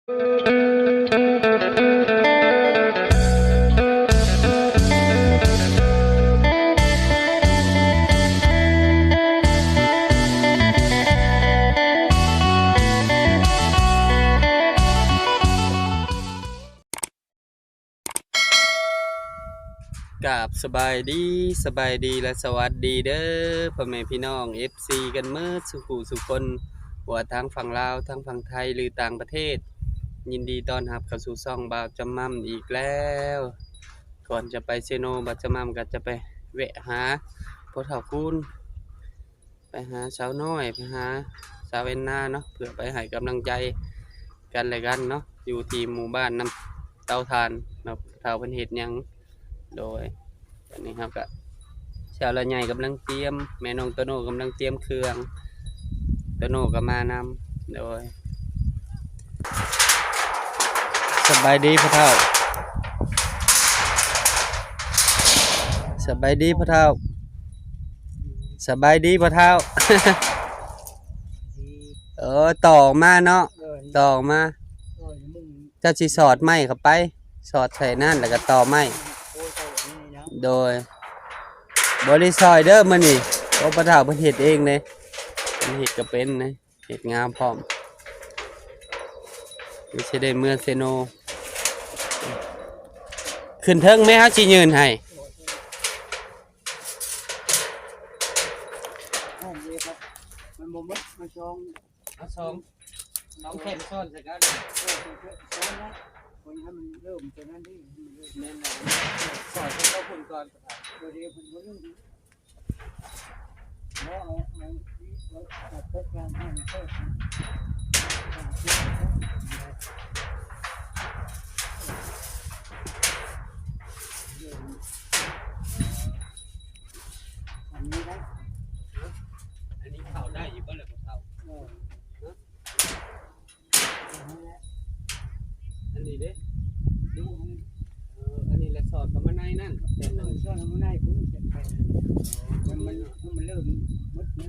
ກາບສະບາຍດີ, ສະບາຍດີ ແລະ ສະຫວັດດີເດີ ພໍ່ແມ່ພີ່ນ້ອງ ເອັຟຊີ ກັນເໝິດສູ່ຜູ້ສູ່ຄົນ, ບໍ່ວ່າທາງຝັ່ງລາວ, ທາງຝັ່ງໄທ ຫຼື ຕ່າງປະເທດ. ຍິນດີຕ້ອນຮັບເຂົ້າສູ່ຊ່ອງບ່າວຈຳໝ່ຳອີກແລ້ວ. ກ່ອນຈະໄປເຊໂນ, ບ່າວຈຳໝ່ຳກໍຈະໄປແວະຫາພໍ່ເຖົ້າຄູນ. ໄປຫາສາວນ້ອຍ ໄປຫາສາວແອນນາເນາະ ເພື່ອໄປໃຫ້ກຳລັງໃຈກັນແລະກັນເນາະ ຢູ່ທີ່ໝູ່ບ້ານນ້ຳເຕົາຖ່ານເນາະ ເຖົ້າເພິ່ນເຮັດຫຍັງ. ໂດຍ ຕອນນີ້ເຮົາກະ ຊາວລາວໃຫຍ່ກຳລັງຕຽມ ແມ່ນ້ອງໂຕໂນ່ກຳລັງຕຽມເຄື່ອງ ໂຕໂນ່ກໍມານຳ. ໂດຍ ສະບາຍດີພໍ່ເຖົ້າ ສະບາຍດີພໍ່ເຖົ້າ ສະບາຍດີພໍ່ເຖົ້າ. ເອີ ຕໍ່ອອກມາເນາະ ເອີ ຕໍ່ອອກມາ ເຈົ້າຊິສອດໄມ້ເຂົ້າໄປ ສອດໃສ່ນັ້ນ ແລ້ວກໍຕໍ່ໄມ້. ໂດຍ ບໍ່ໄດ້ຊ່ອຍເດີມື້ນີ້ ໂອ້ ພໍ່ເຖົ້າເພິ່ນເຮັດເອງເດ້ ເພິ່ນເຮັດກໍເປັນເດ້ ເຮັດງາມພ້ອມ. ຄືຊິໄດ້ເມືອເຊໂນ ຂຶ້ນເທິງແມ້ ເຮົາຊິຍື່ນໃຫ້. ມັນບໍ່ໝົດ ມັນສອງ ເອົາສອງ ສອງແຜ່ນຊ້ອນໃສ່ກັນ ເອີ ສອງແຜ່ນຊ້ອນນະ ມັນໃຫ້ມັນເລີ່ມຕົວນັ້ນເດ້ ໃຫ້ມັນເລີ່ມ ແມ່ນແລ້ວ ສອນໃຫ້ເຂົາພຸ້ນກ່ອນ ຕົວດຽວເພິ່ນບໍ່ເລີ່ມ. ອັນນີ້ໄດ້ ອັນນີ້ເຂົ້າໄດ້ຢູ່ບໍ່ລະ ພໍ່ເຖົ້າ? ເອີ ອັນນີ້ເດ້ ເອີ ອັນນີ້ແຫຼະ ສອດເຂົ້າມາໃນນັ້ນ ແຜ່ນໜຶ່ງ ສອດເຂົ້າມາໃນພຸ້ນ ແຜ່ນໜຶ່ງ ມັນ ມັນ ມັນເລີ່ມໝົດນະ.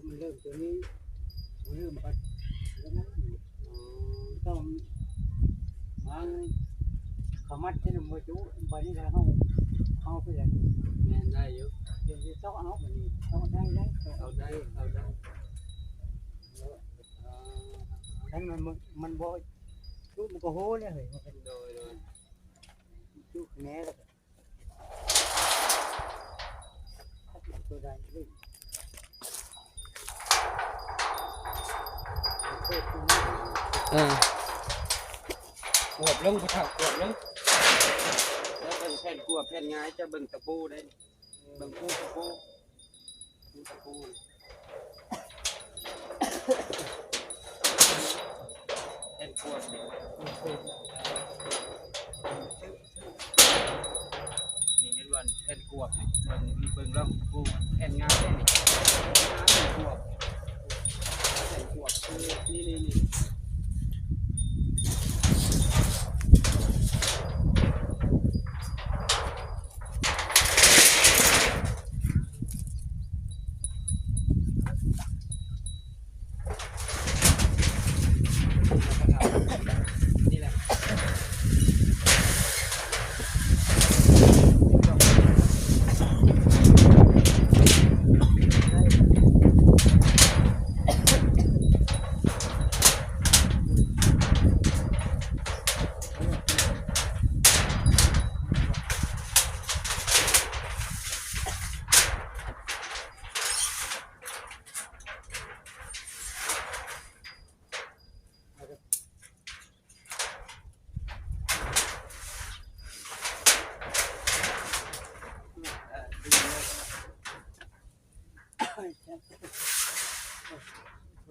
ມັນເລີ່ມຕົວນີ້ ມັນເລີ່ມໄປແລ້ວນະ. ອໍ ຕ້ອງວາງເຂົ້າມັດໃສ່ນຳບໍ່ຈຸ ບາດນີ້ລະເຮົາ ເຮົາໄປລະ ແມ່ນໄດ້ຢູ່ ເຮັດເຊາະເອົາ ບາດນີ້ເຊາະໄດ້ ໄດ້ ເຊາະ ເອົາໄດ້ ເອົາໄດ້ ເອີ ຄັນມັນ ມັນ ມັນບໍ່ຈຸ ມັນກໍໂຫແລ້ວເຮີ້ຍ ໂດຍ ໂດຍ ຈຸແນ່ແລ້ວ. ເອີ ກວບລົງ ຜູ້ເຖົ້າ ກວບລົງ ແລ້ວເບິ່ງແຜ່ນກວບແຜ່ນຫງາຍ ຈະເບິ່ງຕະປູໄດ້ ເບິ່ງປູ ຕະປູ ຕະປູ. ແຜ່ນກວບນີ້ ນີ້ເຫັນບໍ່ ແຜ່ນກວບນີ້ ເບິ່ງ ເບິ່ງລອງ ໂອ້ ແຜ່ນງາມເດ້ນີ້ ແຜ່ນກວບ ແຜ່ນກວບ ນີ້ ນີ້ ນີ້.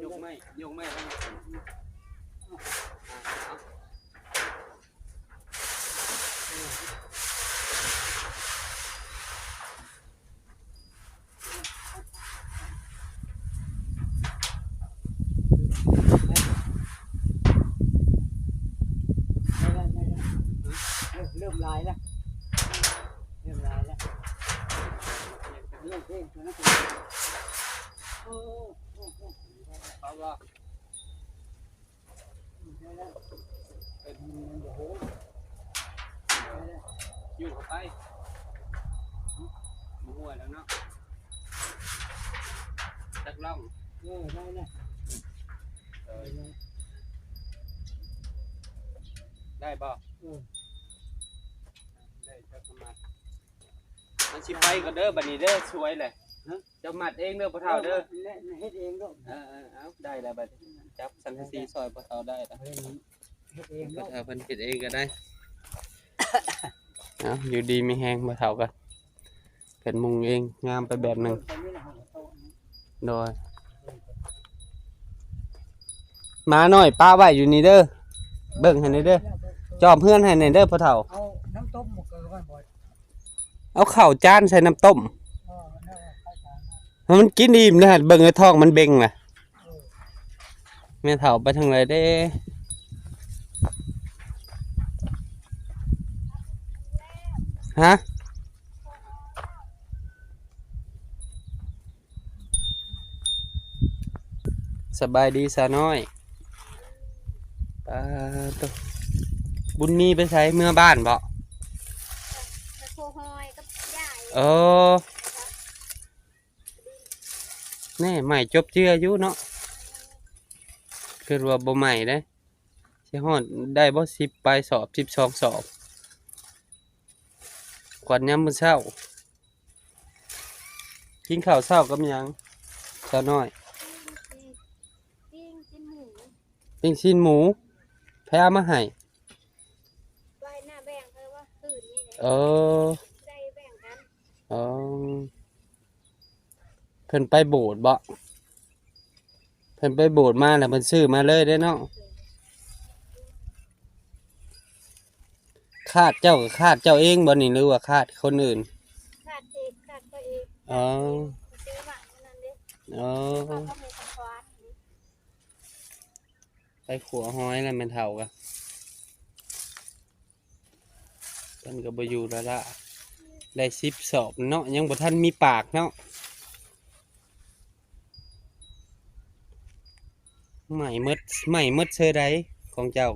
ຍົກໄມ້ ຍົກໄມ້ ເລີ່ມຫຼາຍແລ້ວ ເລີ່ມຫຼາຍແລ້ວ ເລີ່ມເພງ. ເອົາບໍ່? ເອີ ມັນບໍ່ຮູ້ ຢູ່ເຂົ້າໄປ ບໍ່ຮູ້ແລ້ວເນາະ ຈັກລອງ ເອີ ໄດ້ແລ້ວ ເອີ ໄດ້ບໍ່? ເອີ ໄດ້ຈັກປະມານ ມັນຊິໄປກ່ອນເດີ ບັດນີ້ເດີ ສວຍແຫຼະ ຮະ? ເຈົ້າມັດເອງເດີພໍ່ເຖົ້າເດີ ເອີ ເຮັດເອງໂລດ ເອີໆ ເອົາ ໄດ້ແລ້ວບັດນີ້ ຈັບສັງກະສີຊ່ອຍພໍ່ເຖົ້າໄດ້ລະ ເຮັດເອງໂລດ ພໍ່ເຖົ້າເພິ່ນເຮັດເອງກໍໄດ້ ເອົາ ຢູ່ດີມີແຮງພໍ່ເຖົ້າກໍ ເພິ່ນມຸງເອງງາມໄປແບບໜຶ່ງ ໂດຍ ໝານ້ອຍປະໄວ້ຢູ່ນີ້ເດີ ເບິ່ງໃຫ້ແດ່ເດີ ຈອບເຮືອນໃຫ້ແດ່ເດີພໍ່ເຖົ້າ ເອົານ້ຳຕົ້ມບໍ່ເກີນໄວ້ບໍ່? ເອົາເຂົ້າຈານໃສ່ນ້ຳຕົ້ມ ເອີ ໃຫ້ມັນກິນອີ່ມເດີ ເບິ່ງໃຫ້ທ້ອງມັນເບັ່ງນະ ເອີ ແມ່ເຖົ້າໄປທາງໃດເດ້? ຮະ? ສະບາຍດີສາວນ້ອຍ ປາໂຕ ບຸນມີໄປໃສ? ເມືອບ້ານບໍ? ໄປໂຄຮອຍກັບຍາຍ ເອີ ແນ່ ໄໝ້ຈົບເຈືອຢູ່ເນາະ ຄິດວ່າບໍ່ໄໝ້ເດ້ ຊິຮອດໄດ້ບໍ່ ສິບປາຍສອບ ສິບສອງສອບ ກວາດຍາມມື້ເຊົ້າ ກິນເຂົ້າເຊົ້າກັບຫຍັງ ສາວນ້ອຍ? ປີ້ງ ປີ້ງຊີ້ນໝູ ປີ້ງຊີ້ນໝູ ໃຜເອົາມາໃຫ້? ໄວ້ໜ້າແບ່ງເພິ່ນວ່າຄືນນີ້ແຫຼະ ເອີ ໄດ້ແບ່ງກັນ ເອີ ເພິ່ນໄປໂບດບໍ? ເພິ່ນໄປໂບດມາແລ້ວເພິ່ນຊື້ມາເລີຍເດ້ເນາະ ຄາດເຈົ້າກໍຄາດເຈົ້າເອງບໍນີ້ ຫຼືວ່າຄາດຄົນອື່ນ? ຄາດເອງ ຄາດເຂົາເອງ ອໍ ຊື້ມາມື້ນັ້ນເດ້ ອໍ ເຂົາກໍມີຂະຂວານ ໄປຂົວຫອຍແລ້ວແມ່ເຖົ້າກະ ເພິ່ນກໍບໍ່ຢູ່ແລ້ວລະ ໄດ້ສິບສອບເນາະ ຍັງບໍ່ທັນມີປາກເນາະ ໄໝ້ໝົດ ໄໝ້ໝົດເທື່ອໃດຂອງເຈົ້າ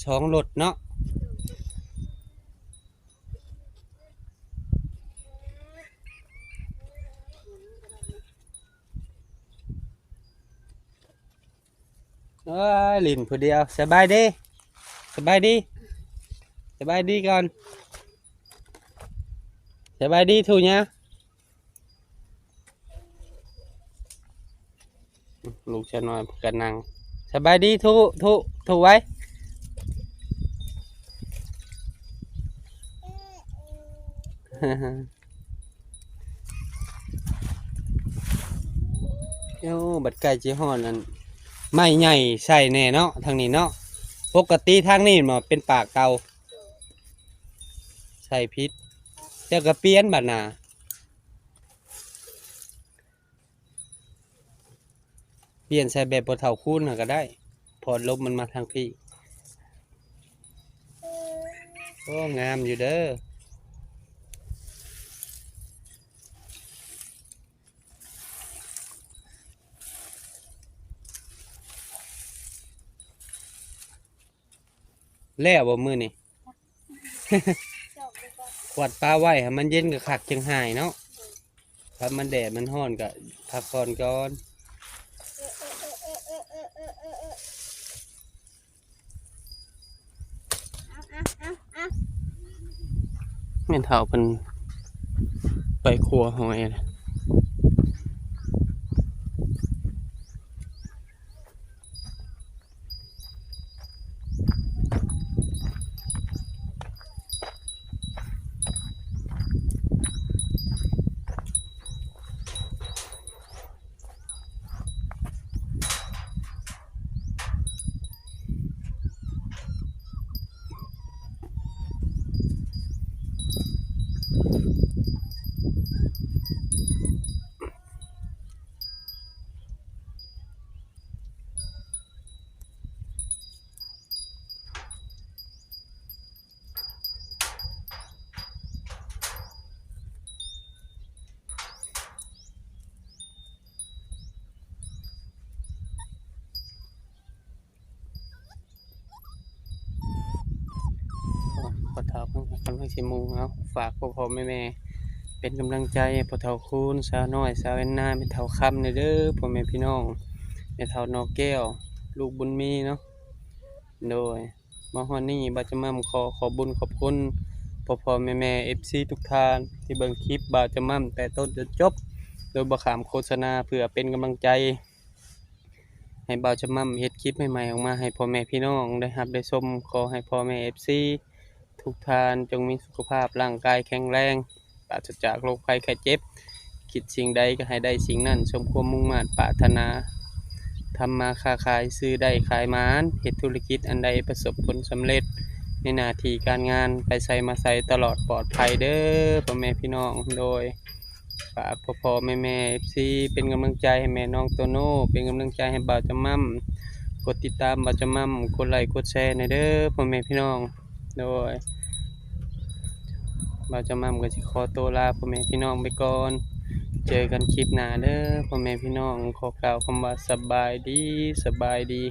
ສອງລົດເນາະ. ໂອ້ຍ ຫຼິ້ນຜູ້ດຽວ ສະບາຍດີ ສະບາຍດີ ສະບາຍດີກ່ອນ ສະບາຍດີທຸຍາ. ລູກຊາຍນ້ອຍກໍນັ່ງ ສະບາຍດີທຸ ທຸ ທຸໄວ ໂອ້ ບັດໃກ້ຊິຮອດນັ້ນ ໄມ້ໃຫຍ່ໃສ່ແດ່ເນາະ ທາງນີ້ເນາະ ປົກກະຕິທາງນີ້ມາເປັນປາກເຕົາ ໃສ່ຜິດ ເຈົ້າກໍປ່ຽນບັດນາ. ປ່ຽນໃສ່ແບບພໍ່ເຖົ້າຄູນຫັ້ນກໍໄດ້ ເພາະລົມມັນມາທາງພີ້. ໂອ້ ງາມຢູ່ເດີ. ແລ້ວບໍ່ມື້ນີ້? ກວາດປາໄວ້ໃຫ້ມັນເຢັນກໍຄັກ ຈັ່ງຫາຍເນາະ. ຄັນມັນແດດມັນຮ້ອນກໍພັກຜ່ອນກ່ອນ. ແມ່ເຖົ້າເພິ່ນໄປຂົວຫອຍ. ໂອ້ ເຖົ້າເພິ່ນກຳລັງຊິມຸງ. ເອົາ ຝາກພໍ່ໆແມ່ໆ ເປັນກຳລັງໃຈໃຫ້ພໍ່ເຖົ້າຄູນ, ສາວນ້ອຍ, ສາວແອນນາ, ແມ່ເຖົ້າຄຳແດ່ເດີ ພໍ່ແມ່ພີ່ນ້ອງ, ແມ່ເຖົ້າໜໍ່ແກ້ວ ລູກບຸນມີເນາະ. ໂດຍ ມາຮອດນີ້ບ່າວຈຳມ່ຳຂໍຂອບບຸນຂອບຄຸນພໍ່ໆແມ່ໆ ເອັຟຊີທຸກທ່ານ ທີ່ເບິ່ງຄລິບບ່າວຈຳມ່ຳແຕ່ຕົ້ນຈົນຈົບ ໂດຍບໍ່ຂ້າມໂຄສະນາ ເພື່ອເປັນກຳລັງໃຈ ໃຫ້ບ່າວຈຳມ່ຳເຮັດຄລິບໃໝ່ໆອອກມາໃຫ້ພໍ່ແມ່ພີ່ນ້ອງໄດ້ຮັບໄດ້ຊົມ. ຂໍໃຫ້ພໍ່ແມ່ເອັຟຊີທຸກທ່ານຈົ່ງມີສຸຂະພາບຮ່າງກາຍແຂງແຮງ, ປາສະຈາກໂລກໄພໄຂ້ເຈັບ, ຄິດສິ່ງໃດກໍໃຫ້ໄດ້ສິ່ງນັ້ນສົມຄວາມມຸ່ງມາດປາດຖະໜາ, ທຳມາຄ້າຂາຍຊື້ໄດ້ຂາຍໝານ, ເຮັດທຸລະກິດອັນໃດປະສົບຜົນສຳເລັດໃນໜ້າທີ່ການງານ, ໄປໃສມາໃສຕະຫຼອດປອດໄພເດີພໍ່ແມ່ພີ່ນ້ອງ. ໂດຍ ຝາກພໍ່ໆແມ່ໆເອັຟຊີເປັນກຳລັງໃຈໃຫ້ແມ່ນ້ອງໂຕໂນ, ເປັນກຳລັງໃຈໃຫ້ບ່າວຈຳມ່ຳ, ກົດຕິດຕາມບ່າວຈຳມ່ຳ, ກົດໄລກົດແຊແດ່ເດີພໍ່ແມ່ພີ່ນ້ອງ. ໂດຍ ບ່າວຈຳມ່ຳກໍຊິຂໍໂຕລາພໍ່ແມ່ພີ່ນ້ອງໄປກ່ອນ, ເຈີກັນຄລິບໜ້າເດີພໍ່ແມ່ພີ່ນ້ອງ. ຂໍກ່າວຄຳວ່າສະບາຍດີ, ສະບາຍດີ.